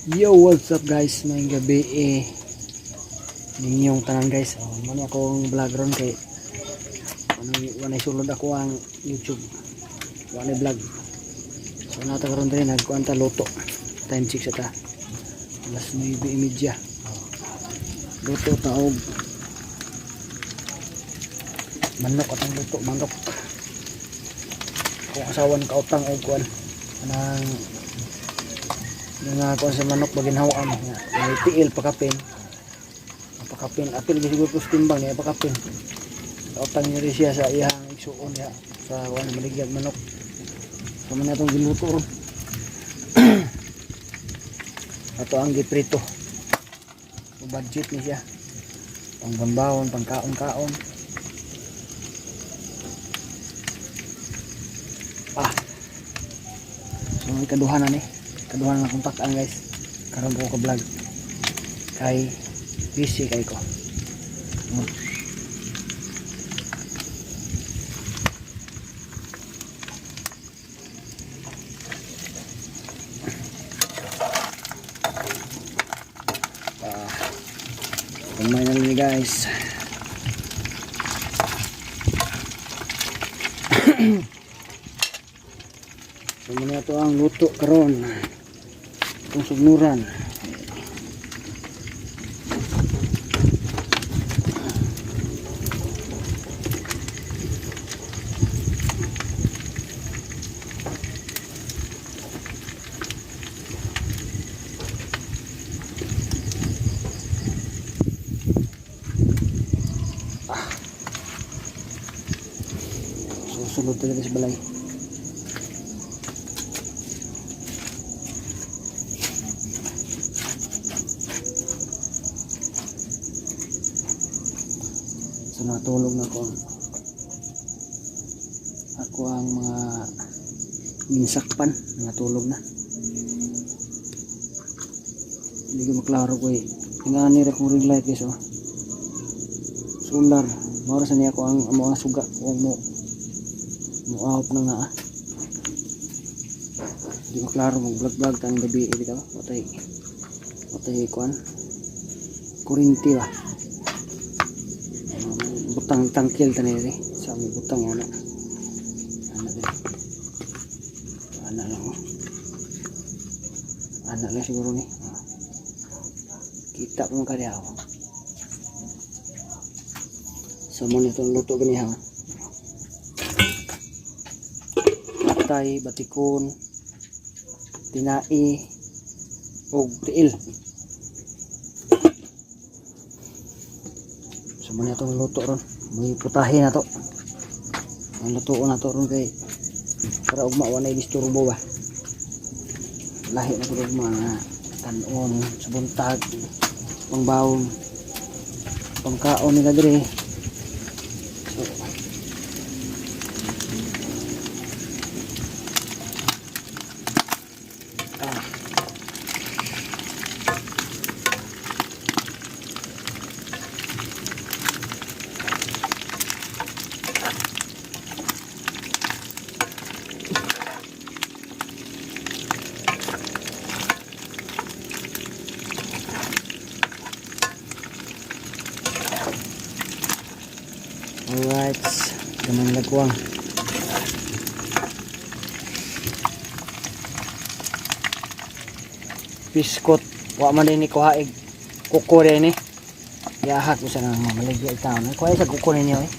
Yo, what's up, guys? Maayong gabi eh ninyong tanan, guys. Oh, mao ni akong vlog ron kay ano, wanay sulod ako ang YouTube. Wanay vlog. So nata karon diri, nagkuan ta, luto. Time check sa ta. Alas 9:30. Oh. Luto ta og manok atong luto, manok. Akong asawa kautang og kuan kanang nga kuan sa manok baginhawan nga may tiil pakapin. Ang pakapin apil gyud siguro ko sa timbang niya pakapin. Kautang niya rin siya sa iyang igsuon niya sa kuan maligyag manok. So man atong giluto ron. Ato ang giprito. So, budget ni siya. Pang bambawon, pang kaon-kaon. Ah. So ikaduha na ni. Ikaduha na akong tak-an, guys. Karon ko ka vlog. Kay busy kay ko. Ah. Kumain na ni, guys. So muna ito ang luto karon. Itong sugnuran. Ah. Susunod talaga sa balay. So natulog na ko. Ako ang mga ginsakpan, natulog na. Hindi ko maklaro ko eh. Ingani ra kong ring light, guys, oh. Solar. Mao ra sa niya ko ang mga suga kung mo mo out na nga ah. Hindi ko klaro, mag vlog vlog tang gabi eh bitaw. Watay watay kuan. Kurinti ba? Butang tangkil tani rin. Sa may butang ana. Ana din. Ana lang oh. Ana lang siguro ni. Ah. Kita mo kaya ako. So mo nitong luto gani ha. Atay, batikon, tinai, ug tiil. So mo na itong luto ron. May putahe na to. Ang luto na to ron kay para ugma wala disturbo ba. Lahi na pud ugma nga tanon sa buntag, pangbawon, pangkaon nila dire. So, ah. Alright, ganun lagwang. Biskot, wa man din ni kuhaig kuko rin ni. Yahak ko sa nang mamaligya itaon. Kuha sa kuko ninyo eh.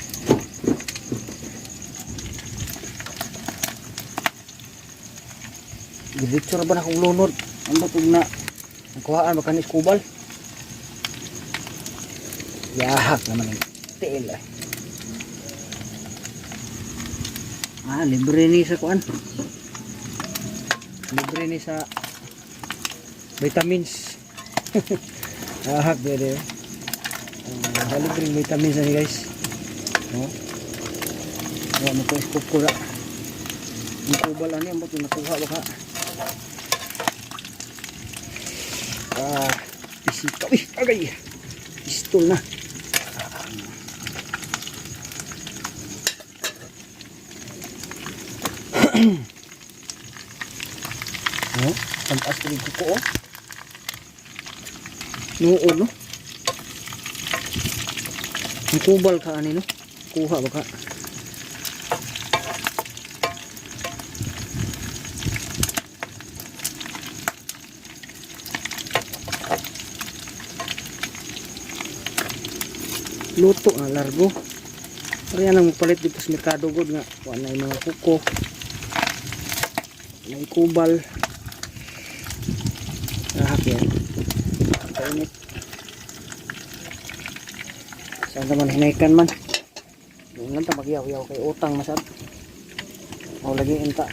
Diretso ra ba na akong lunod? Ambot og na. Nakuhaan ba kanis kubal? Yahak naman ang tiil eh. Ah, libre ni sa kuan. Libre ni sa vitamins. Ahak dere. Libre vitamins na ni, guys. No? Wa mo ko kuko ra. Ang kubal ani ambot nakuha ba ka? Ah, pisika. Uy, agay. Pistol na. Oh, pantas ko kuko oh. Nuod, no? Ang kubal ka ani, no? Kuha ba ka? Luto na largo. Pero yan ang palit dito sa merkado god nga. Wala na yung mga kuko. Wala yung kubal. Rahak yan. Kainit. Saan naman hinaykan man. Doon lang ta magyaw-yaw kay utang masad. O lagi unta.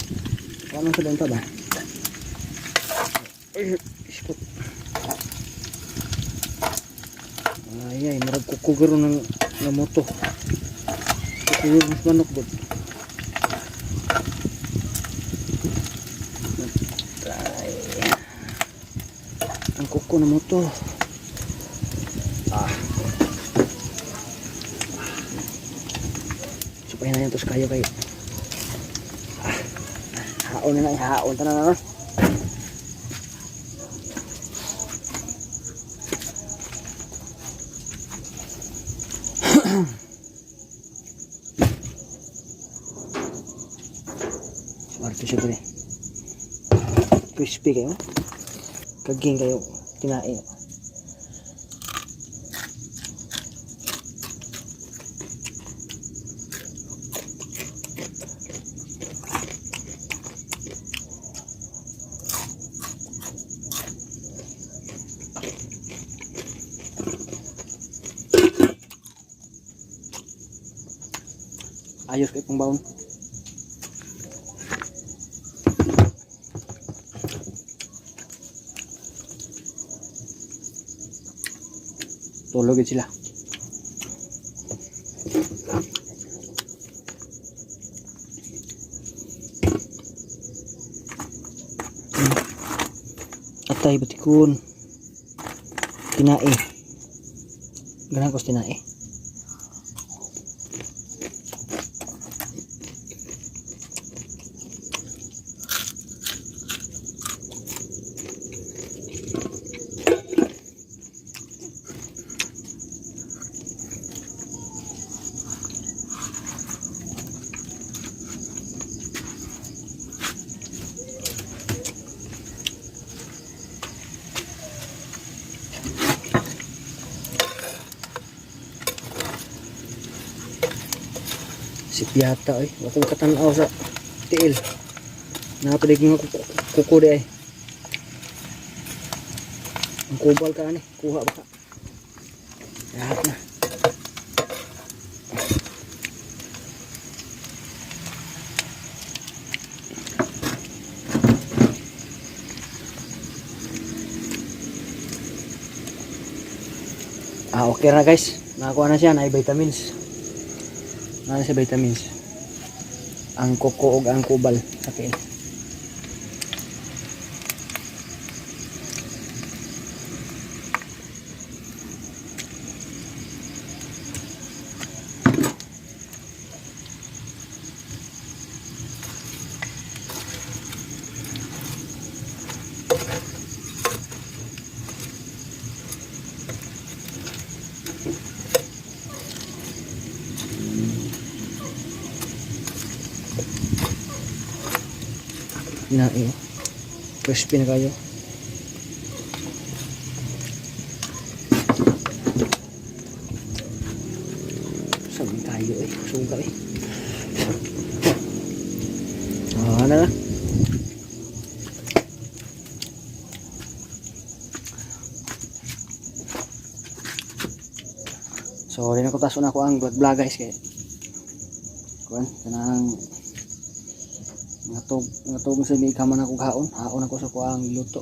Ano sa unta ba? Ay, iskot. Ay, ay, marag kukugaro ng moto. Kukugaro ng manok god. Matay. Ang kuko ng moto. Ah. Supahin na yan tos kayo kay. Ah. Haon na na, haon ta na na. Swerte siya dre. Crispy kayo. Kaging kayo. Kinain. Ayos kay pong baon. Tulog yun sila. Atay batikon. Tinae. Ganahan ko sa tinae. Sipyata ay. Wa ko katanaw sa tiil. Napadig nga kuko di ay. Ang kubal ka ani, kuha ba ka? Lahat na. Ah, okay na guys. Nakakuha na siya, na vitamins. Ano sa vitamins? Ang kuko ug ang kubal sa tiil. Na eh. Crispy na kayo. Sabi tayo eh. Suga eh. Ah, na lang. So, rin ako taso na ako ang vlog vlog guys kay. Kuan, kanang nga tog sa may kaman ako haon, haon ako sa kuang luto.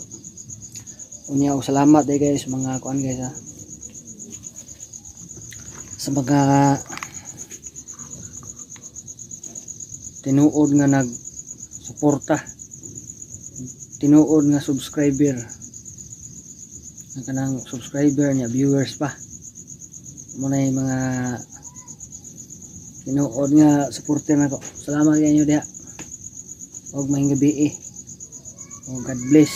Unya og salamat day guys mga kuan guys ha. Sa mga tinuod nga nagsuporta, tinuod nga subscriber, ang kanang subscriber niya, viewers pa mo na yung mga tinuod nga supporter nako. Salamat kayo diha og maayong gabi eh. Og God bless.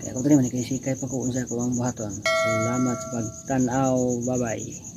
Kaya ako diri man kay sikay pa ko unsa ko ang buhaton. Salamat sa pagtan-aw. Bye bye.